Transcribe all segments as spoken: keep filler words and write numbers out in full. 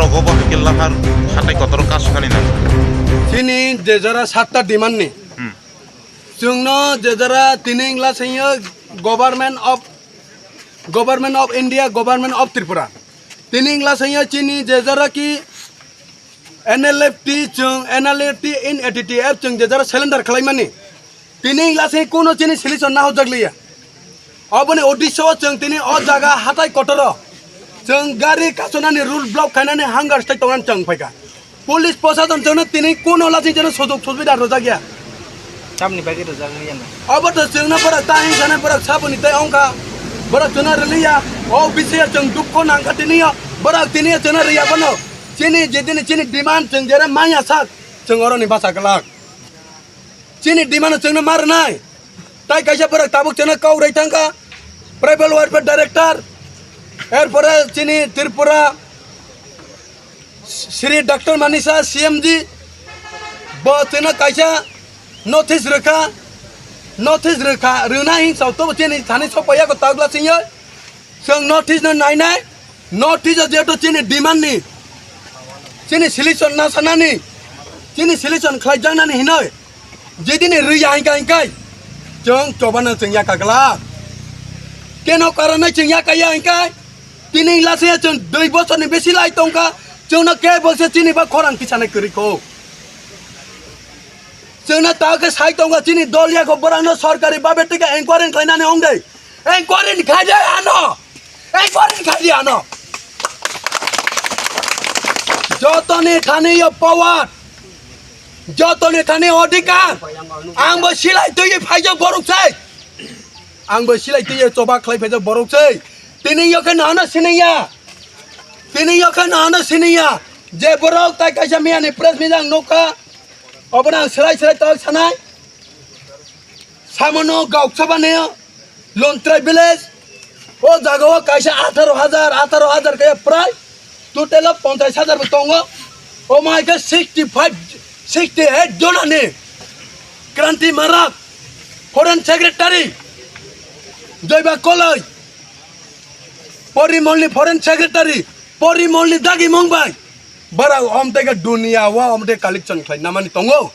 Rogo bo hakhe lahar hatai kotor kasu khani na. Chini je jora satta demand ni. Hmm. Chwngno je jora tini wngla sengyo Government of, Government of India, Government of Tripura. Tini wngla sengyo chini je jora ki N L F T chwng, N L F T in A T T F chwng je jora cylinder khlaimani. Tini wngla se kuno chini solution nahojak liya. Oboni uddesyo chwng tini o jaga hatai kotoro chwng gari kasonani road block khainani hunger strike tongna chwng phaikha. Police prosason chwngno tini kuno lasi chwngno sujok subida rwjak ya. Tamni bagwi rwjak liya na. Obo to chwngno borok ta hing sanai borok saboni tei ongkha. Borok chwngno rwliya. O bisi chwng dukho nangkha tini o. Borok tini chwngno rwya bono. Chini jedini chini demand chwng jere manya sak chwng oroni bacha glak. Chini demand chwngno ma rwnai. Tai kaisa borok tabuk chwngno kok rwi thangkha, Tribal Welfare Director, erpore chini Tripura Shri Doctor Manisha C M ji, bo chwngno kaisa notice rwkha, notice rwkha, rwna hing sao tobo chini thani sokpaiya ko tagla chwngyo. Chwng notice no nainai, notice o jeto chini demand ni, chini solution na sanani, chini solution khlaijaknani hinoi, jedini rwya hingka hingkai, chwng chobana chwng yaka glak. Keno karanai chwng yaka ya hingkai, tini lase chwng dui bosorni besi lai tongkha, chwngno kebo se chini ba khorang tisanai kwrwi kho. Chwngno ta khe sai tongkha chini dol yako borangno sorkari babe tika enquiry khlainani ongdai. Enquiry ni khaidi ano. Enquiry ni khaidi ano. Jotoni thani yo power. Jotoni thani odhikar. Ang bo silai twi phaijak borok sai. Ang bo silai twi choba khlai phaijak borok sai. Tini yo khe nahano siniya. Tini yo khe nahano siniya. Je borok tai kaisa miyani press meet ang nukha. Obono ang silai silai tok sanai. Samono gauksa bane Lontrai village. O jaga o kaisa atharo hajar, atharo hajar kaya prai. Total o ponchas hajar bo tongo. O mai khe sixty five, sixty eight jona ni Kranti Marak, foreign secretary, Joiba Koloi, Porimol ni foreign secretary, Porimol ni dagi mong bai. Bara omtega dunia wa omtega collection khlai namani tongo.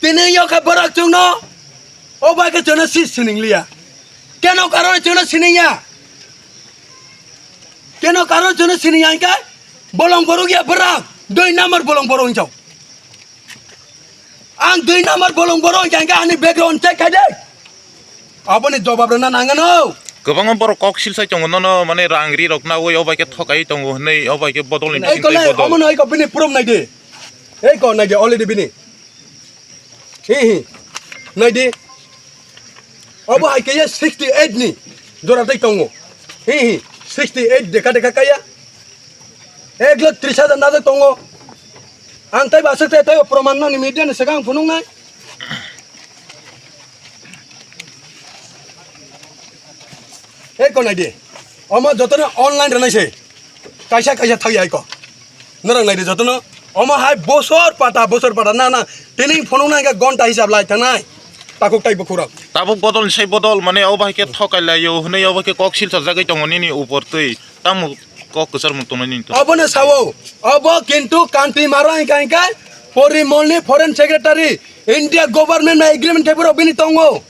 Tini yo khe borak chwngno, o bai khe chwngno si sining liya. Keno karon chwngno sining ya? Keno karon chwngno sining ya hingkhe bolong borok ya borak, dui number bolong borok hingchao. Ang dui number bolong borok hingkhe ani background check khai de. Aboni jobab rwna nangano. Kwbangma borok kok silsai tongo nono, mane rang ri rok nawi, o bai khe thokai tongo hwnwi, o bai khe bodol ni Ei bising tei kole, bodol. Omono iko bini proof nai di. Ei ko nai di, already bini. Hi, hi. Nai di. Obo hai kaya sixty eight ni jora tei tongo. Hi, hi. Sixty eight deka deka kaya. Ek lakh tris hajar najak tongo. Ang tei basuk tei tei proman nang ni media ni segang phunung nai. Ei ko nai di. Omo jotono online rwnai se. Kaisa kaisa thai ai ko. Norok nai di jotono. Omo hai bosor pata, bosor pata na na. Tini phunung nai ka gonta hisab lai thanai. Takuk tai bukhurok. Tabuk bodol ni sai bodol, mane o bai khe thokai lai yo hwnwi o bai khe kok silsa jagwi tongo nini upor twi. Tamo kok kwchar mung tongnai nini to. Obono sao. Obo kintu kanti maro hingka hingka Porimol ni foreign secretary. India government bai agreement khai borok bini tongo.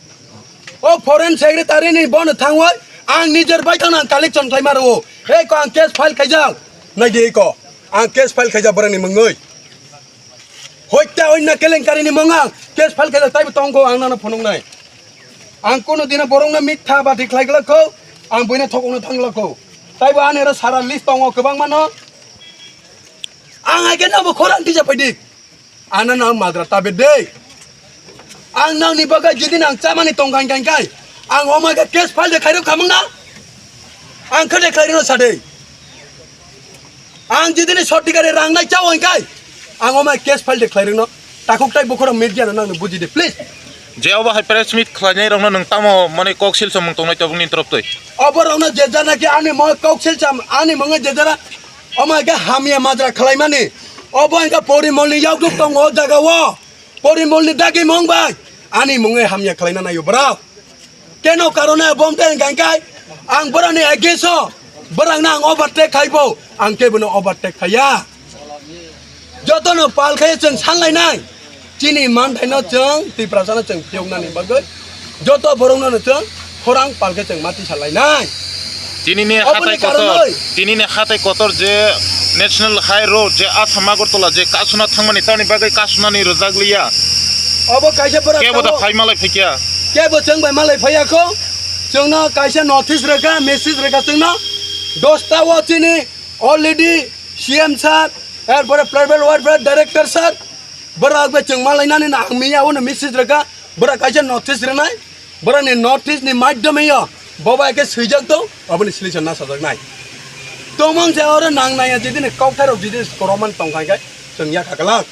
O foreign secretary ni bono thangwi ang nijer bai thang ang collection khai maro. Ei ko ang case file khaijak. Nai di ei ko. Ang case file khaijak borok ni mungwi. Hoitta oinna kelenkari ni mung ang case file khaijak taibo tongkho ang nano phunuknai. Ang kono dino borok no mitha bati khlai glak kho. Ang buino thokokno thang glak kho. Taibo ani oro sara list tongo kwbangma no. Ang ai khe nobo khorang tija phaidi. Ano nang madra tabe de. Ang nang ni baga jidi nang chamani tong kai kai kai. Ang oma ga case file de khairo khamang na. Ang khade khairo sade. Ang jidi ni sotti gare rang nai chao kai. Ang oma case file de khairo no. Takuk tai bukhoro media no nang buji de please. Je obo hai press meet khlainai rokno nwng tamo mane kok sil samung tongnai tabukni torof twi. Obo rokno je jana ki ani mo kok sil sam ani mo je jana Omo hingke hamya majra khlaimani. Obo hingke Porimolni yakduk tongo o jaga o. Porimolni dagi mung bai. Ani mungwi hamya khlaina naio borok. Keno karone bomte hingka hingkai ang borokni against o. Borokno ang overtake khaibo, ang kebono overtake khaiya. Jotono pal khe chwng sanlainai. Chini manthaino chwng Tiprasano chwng phiyoknani bagwi joto borokno chwng khorang pal khe chwng mati salainai. Tinini Aboni hatai kotor, karonoi. Tinini hatai kotor je National High Road je Assam Agartala je kasuna thangmani tamni bagwi kasunani rwjak liya. Obo kaisa borok Kebo da tongo. Phai malai phikya. Kebo chwng bai malai phaiya kho. Chwngno kaisa notice rwkha, message rwkha chwngno. Dosta o chini already C M sir, erpore Tribal Welfare Director sir, borok bai chwng malainani na ang miya uno message rwkha, borok kaisa notice rwnai, borokni notice ni madhyome yo boba eke swijak tong, aboni solution na sajaknai. Tongmang se oro nang naya jidini kokthai rok jidini koroman tongkha khe chwng yakha kwlak.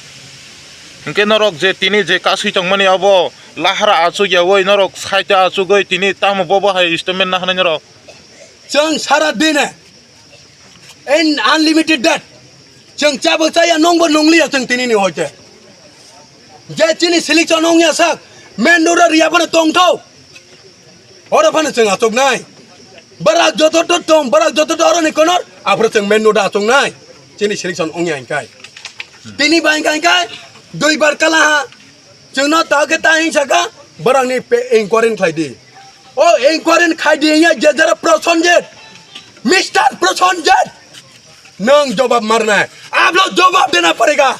Hwnkhe norok je tini je kasui tongmani abo lahara achuk yaui norok saita achugui tini tamo bobo hai statement na hwnwi norok. Chwng sara dine in unlimited debt. Chwng chabo chaya nongbo nongliya chwng tinini hoite. Je chini selection ongya sak, main road riya phano tongthok. Oro phano chwng achuknai. Barak joto to tong, barak joto to oroni konor, aphro chwng main road achuknai. Chini selection ongya hinkai. Tini bai hinkai hinkai, duibar kala ha. Chwngno ta khe ta hing saka, borokni pe-, inquiry khlai di. O inquiry khai di ya jejara Prosenjit. Mister Prosenjit. Nwng jobab marnai. Ablo jobab dena parega.